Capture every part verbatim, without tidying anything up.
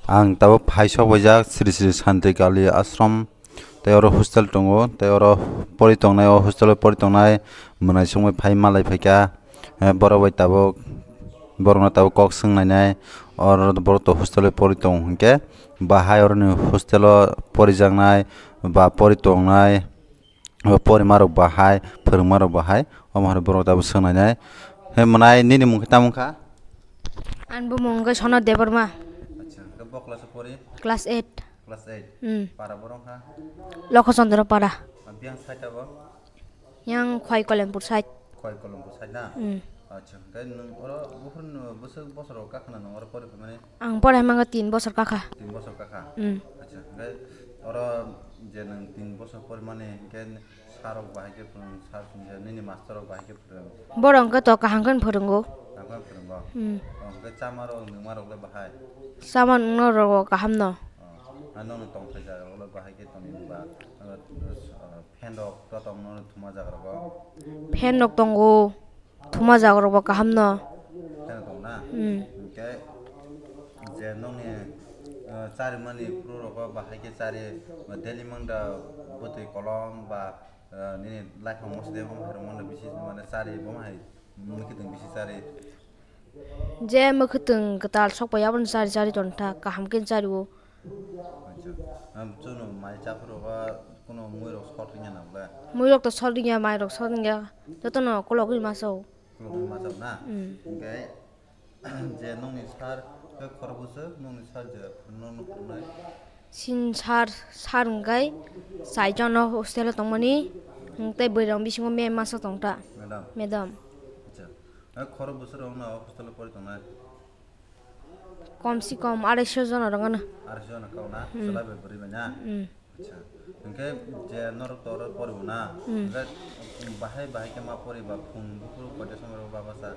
Ang tabuk phai sok baijak Sri Sri Santi Kali Ashram, tei oro hostel tongo, tei oro pori tongnai, o hostel o pori tongnai mwnai songwi phai malai phaikha. Eh, borok bai tabuk, borokno tabuk kok swng nainai, oro borok to hostel o pori tongo hinkhe, bahai oroni hostel o porijaknai ba pori tongnai, o porimarok bahai, phwrwngmarok bahai, omo hai borok tabuk swng nainai. He mwnai, nini mung khe tamo wngkha? Ani bumung wngkha Sonat Debbarma. Acha, hwnkhe bo class o pori? Class eight. Class eight. Hmm. Para borok wngkha? Lokho Chandra para. Abiyang side abo? Yang Khwai Kolempur side. Khwai Kolempur side na? Hmm. Acha, hwnkhe nwng oro buphuru bwswk bosoro kakhwna nwng oro pori phaimani? Ang pori mangkha tin bosor kakha. Tin bosor kakha? Hmm. Acha, hwnkhe oro je nwng tin bosor porimani hwnkhe sir rok bahai khe phwrwng, sir sumjak nini master rok bahai khe phwrwng? Borok hwnkhe to kaham khe phwrwngo. Kaham khe phwrwngo? Hmm. O, hwnkhe chama rok nwngma rok le bahai? Chama nwngma rok kaham no. O, ha nokni tongthai jaga rok le bahai khe tongwi ba, o, o, fan rok to tong nono thuma jaga rogo? Fan rok tongo. Thuma jaga rok bo kaham no. Kheno tong na? Hmm. Hwnkhe je nokni, eh, charimani phuru rogo bahai khe chari, daily mangda bwtwi kolom ba, eh, nini life o mosde omo hai rok mangda bisi mane chari bo hai mwkhwtwng bisi chari. Je mwkhwtwng kwtal sok pai aboni chari chari tong kha, kaham khe chari o. Acha. Am, chwngno mai chaphuru ba kuno muirok sot wngya na bwle? Muirok to sot wngya, mairok sot wngya. Jotono kologwi masa o. Kologwi masa o na? Mm. Hwnkhe je nokni sir khe khorokbwswk, nokni sir je nokno phwrwngnai? Sin sir, sir hwnkhe saichano hostel o tongmani, tei bwrwi rok bisingo ma'am masa tong ta. Madam? Madam. Acha. Hai khorokbwswk rok no hostel o pori tongnai? Kom se kom areisho jona rok gana. Areisho jona kau na? Hmm. Chwla bai bwrwi bai na? Hmm. Acha. Hwnkhe je norok to oro poribo na? Hmm. Hwnkhe bahai bahai khe ma poriba phung buphuru koita somoi rok ba basa?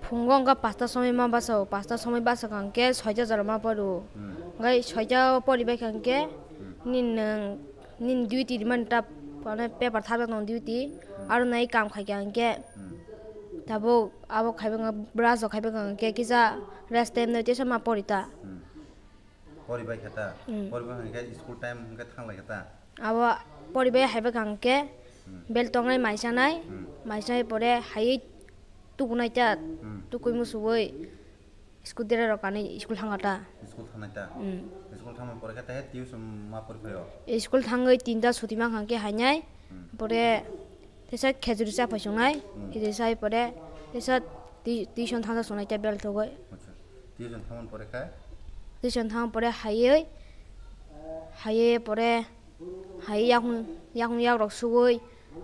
Phungo wngkha pasta somoi ma basa o, pasta somoi basa kha hwnkhe soita jora ma pori o. Hmm. Hwnkhe soita o poribai kha hwnkhe Hmm. nini nwng nini duty rimani ta, mane paper tharwk nang duty, Hmm. aro nai kam khaikha hwnkhe Hmm. tabuk abo khaibai wngkha, brush rok khaibai wngkha hwnkhe kisa rest time nai teisa ma pori ta. Hmm. Poribai kha ta? Hmm. Poribai hwnkhe school time hwnkhe thanglai kha ta? Abo poribai haibai wngkha hwnkhe Hmm. bel tongnai mai chanai, Hmm. mai chanai pore haiwi tukunai ta, Hmm. tukui musuwi. School dera rok kanwi school thangkha ta. School thangnai ta? Hmm. School thangmani pore khe tei tuition ma pori phaio? School thangwi tinta suti mankha hwnkhe hainai. Hmm. Pore teisa khejuri cha phai chongnai. Hmm. Khejuri chai pore teisa ti-, tuition thangsa chongnai ta bel thogwi. Acha. Tuition thangmani pore khe? Tuition thangmani pore haiwi, haiwi pore Hai yakung, yakung yak rok sugui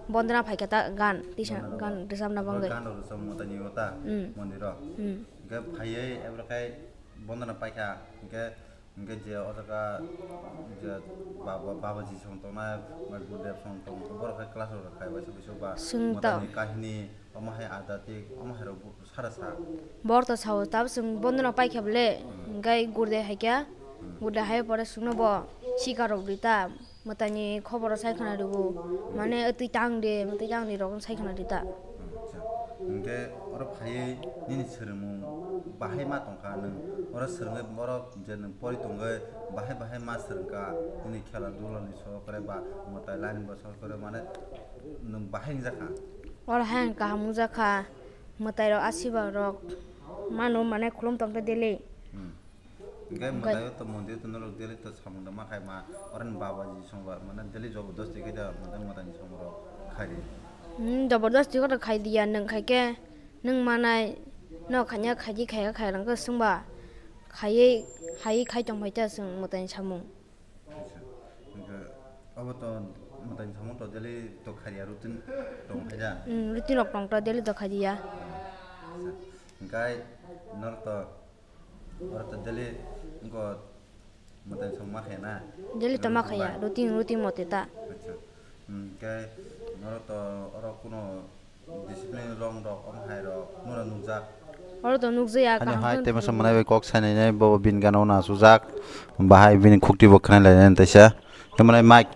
bondona phaikha ta gan tisa Bondona gan rok. Rwchapna Abo bangwi. Gan rok rwchapna mwtai ni o ta Mm. Mondir o. Mm. Hwnkhe phaiwi ebro khai bondona paikha hwnkhe, hwnkhe je o jaga je baba, babaji song tongnai, mai Gurudev song tong borok khai class rok khai waisa buisok ba Swng mwtai ta. Ni kahini omo hai adatik omo hai rok bu-, Sara sa. Bor to sao, tab swng bondona paikha bole, hwnkhe gurde haikha, gurde hai pore swngno bo sika rok rita, mwtaini khoboro sai khna rwo, mane twi tang de, twi tang de rok sai khna rita. Acha. Hwnkhe oro phaiwi nini swrwngmung bahai ma tongkha nwng, oro swrwngwi borok je nwng pori tongwi bahai bahai ma swrwngkha, nini khela dula ni sokre ba mwtai line bo sokre mane nwng bahai wngjakha. Oro hai ang kaham wngjakha. Mwtai rok asibak rok mano mane khulum tongkhe daily. Hmm. Hwnkhe Hwnkhe mwtai o to mondir to norok daily to samung da ma khai ma, oro ni babaji songba mane daily jobodosti khe da mwtai mwtai ni samung rok khai di. Hmm, jobodosti khe khai diya nwng khai khe nwng manai no khanya khai di khai khai rang khe swngba khaiwi hai khai tong phai ta swng mwtai ni samung. Acha. Hwnkhe abo to mwtai samung to daily to khaiya routine tong khaida? Hmm, routine rok tong to daily to khaiya. Acha. Hwnkhe norok to, norok to daily wngkha mwtai samung ma khaiya na? Daily to ma khaiya, routine, routine mote ta. Acha. Hwnkhe norok to oro kuno Discipline rong rok, omo hai rok, nura nukjak. Oro to nukjaya, Ani kaham hai khe tei masa nukjak. Manai bai kok sainai nai, bo bin gana o nasujak. Bahai bini khukti bo khnai lai nai taisa. Tei manai mic.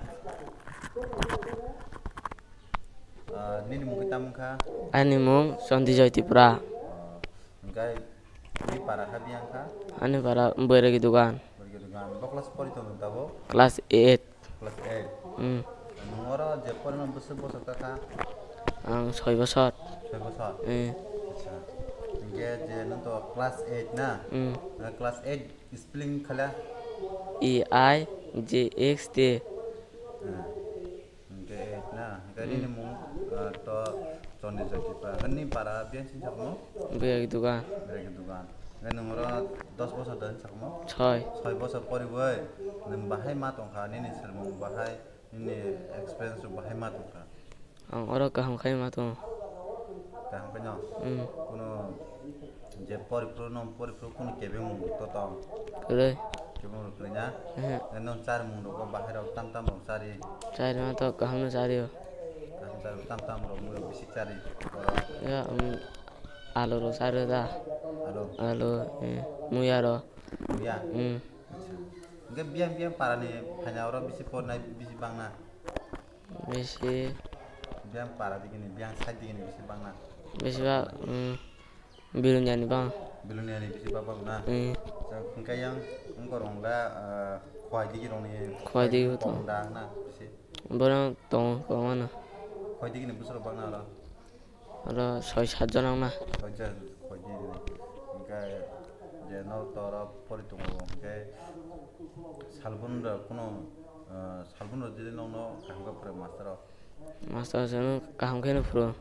Ah, nini mung khe tamo wngkha? Ani mung Chandi Joy Tripura. Hwnkhe ni para kha biyang kha? Ani para Boiragi Dugan. Bo class pori tongo tabuk? Class eight. Class eight. Hmm. Nwng oro je porima bwswk bosor kakha? Ang soi bosor. Soi bosor? Hmm. Acha. Hingke je nwng to class eight na? Hmm. Class eight spelling khala? E I G X T. Hmm. Hingke eight na, hingke nini mung, ah, to Chondri Jyoti pa. Hingke nini para biyang sini sakmo? Biyang dugan. Biyang dugan. Hingke nwng oro dos bosor da sini sakmo? Soi. Soi bosor poriwi nwng bahai ma tongkha, nini sermung bahai, nini experience rok bahai ma tongkha? Ang oro kaham khai ma tongo. Kaham khe no? Hmm. Kuno je poriphuru no poriphuru kuno kebeng mung to tong? Kwrwi. Kebeng rok kwrwi na? Ehe. Nong chari mung rok bahai rok tam tam rok chari? Chari ma to kaham no chari o. Kaham chari tam tam rok mung rok bisi chari. Ya, um, alu rok chari da. Alu? Alu, eh, muya rok. Muya? Hmm. Acha. Hingke biyang biyang para ni phaina oro bisi pornai bisi bangna? Bisi. Biyang para digini, biyang side digini bisi bangna? Bisi ba, um, Bilonia ni bang. Bilonia ni bisi ba bangna? Hmm. Hingke yang wngkorong da, ah, Khowai digi rok ni. Khowai digi rok tong. Tong da na bisi? Borok tong, tong ano. Khowai digi ni bwswk rok bangna oro? Oro soi sat jon wngna. Soi jon, khowai digi ni. Hingke je no toro pori tongo, hingke salbon rok kuno, ah, salbon rok dili nokno kaham khe phwrwng master rok? Master rok kaham khe no phwrwng.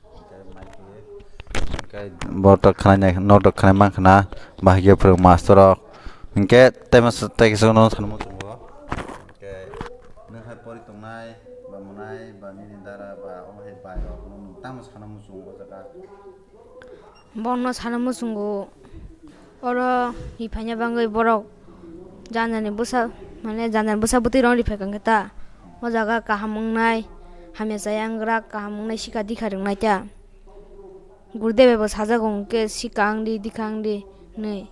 Hingke mai khe, hingke bo to khnai nai, no to khnai man khna, bahai khe phwrwng master rok. Hingke tei masa tei kisa no sanmo chwng bo. Hingke nwng hai pori tongnai, ba mwnai, ba nini dara, ba omo hai bai rok no nwng tamo sana muchung o jaga? Bono sana muchungo oro hi phaina bagwi borok janani bwsa, mane janani bwsa bwtwi rok ri phaikha khe ta. O jaga kaham wngnai, hamya chaya wngwrak, kaham wngnai sikha dikha rwngnai ta. Gurudev bai bo sajago hwnkhe sikha wngdi, dikha wngdi hinwi.